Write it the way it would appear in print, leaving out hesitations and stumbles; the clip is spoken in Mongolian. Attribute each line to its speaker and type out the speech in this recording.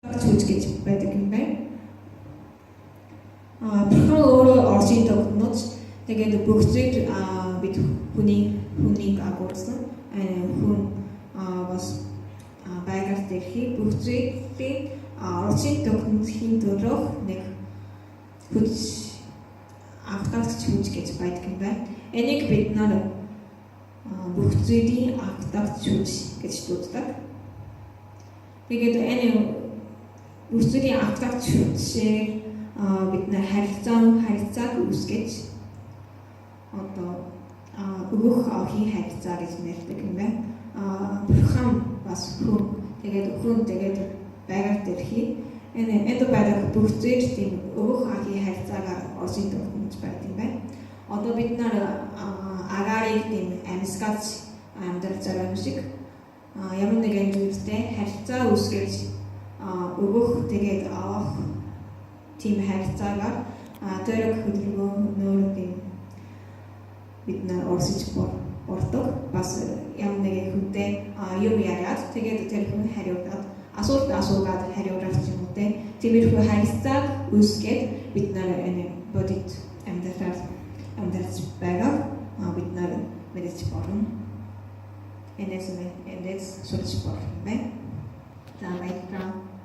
Speaker 1: Хүч гэж байдаг юм байна. Бурхан өөрөө оршин тогтнож, тэгээд бүх зүйл бид хүнийг агуулсан. Хүн бас байгаль дэлхий бүх зүйлийн оршин тогтнохын төлөөх нэг хүч, автагч хүч гэж байдаг юм байна. Энийг бид нар бүх зүйлийн автагч хүч гэж дууддаг. Тэгээд энэ бүх зүйлийн автагч хүчээр бид нар харилцааг үүсгэж, одоо өгөх авахын харилцаа гэж нэрлэдэг юм байна. Бурхан бас хүн, тэгээд хүн, тэгээд байгаль дэлхий, энэ байдаг бүх зүйл тийм өгөх авахын харилцаагаар оршин тогтнож байдаг юм байна. Одоо бид нар агаарыг тийм амьсгалж амьдрал байгаа юм шиг ямар нэгэн зүйлтэй харилцаа үүсгэж, өгөх, тэгээд авах тийм харилцаагаар төрөг хөдөлгөөнөөр тийм бид нар оршиж болдог. Бас ямар нэгэн хүнтэй юм яриад, тэгээд тэр хүн хариулаад, асуулт асуугаад хариулах ч юм уу те. Тиймэрхүү харилцааг үүсгээд бид нар энэ бодит амьдралаар амьдарч байгааг бид нар мэдэж болно. Энэс сурч болно байна. За, баярлалаа.